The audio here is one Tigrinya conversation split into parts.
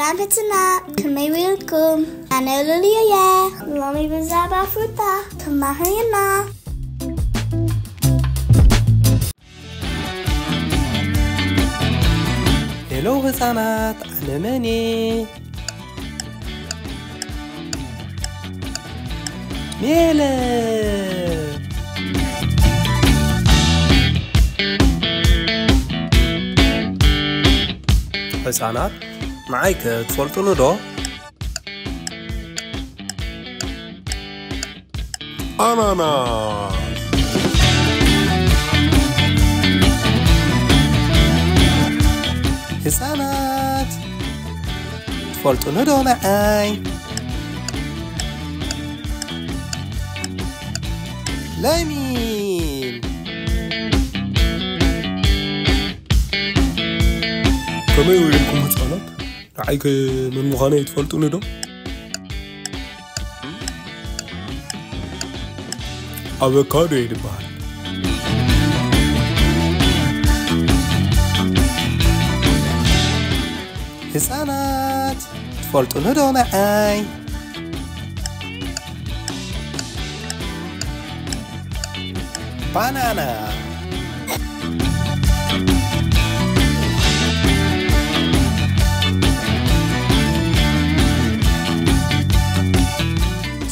ሰላም ሕጽና፣ ከመይ ውዒልኩም? ኣነ ሉሊ እየ። ሎሚ ብዛዕባ ፍሩታ ክመሃር ኢና። ሄሎ ህጻናት፣ ኣነ መን እየ? ሜለ። ህጻናት፣ ንዓይ ከ ትፈልጡኒ ዶ? ኣናናስ። ህጻናት፣ ትፈልጡኒ ዶ ንዓይ? ለሚን። ከመይ ውዒልኩም ህጻናት? ንዓይ ከ መን ምዃነይ ትፈልጡኒ ዶ? ኣቨካዶ እየ ዝበሃል። ህጻናት፣ ትፈልጡኒ ዶ ንዓይ? ባናና።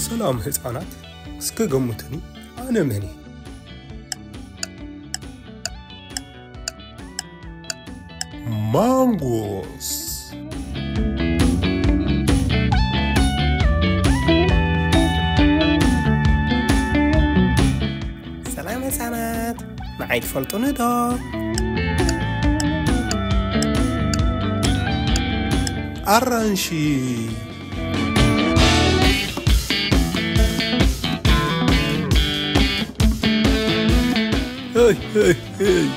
ሰላም ህጻናት፣ እስከ ገምቱኒ፣ ኣነ መን እየ? ማንጎስ። ሰላም ህጻናት፣ ንዓይ ትፈልጡኒ ዶ? ኣራንሺ። ሄይ፣ ሄይ፣ ሄይ።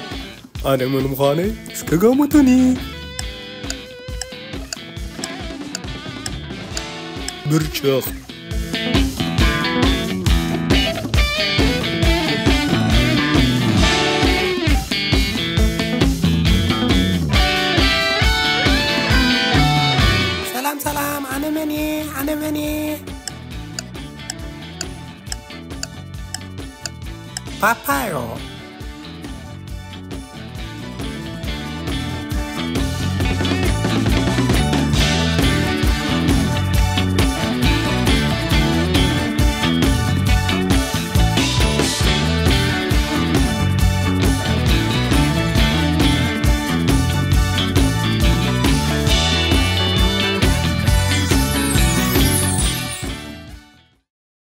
ኣነ መን ምዃነይ እስከ ገምቱኒ። ብርጭቕ። ሰላም፣ ሰላም፣ ኣነ መን እየ? ኣነ መን እየ? ፓፓዮ።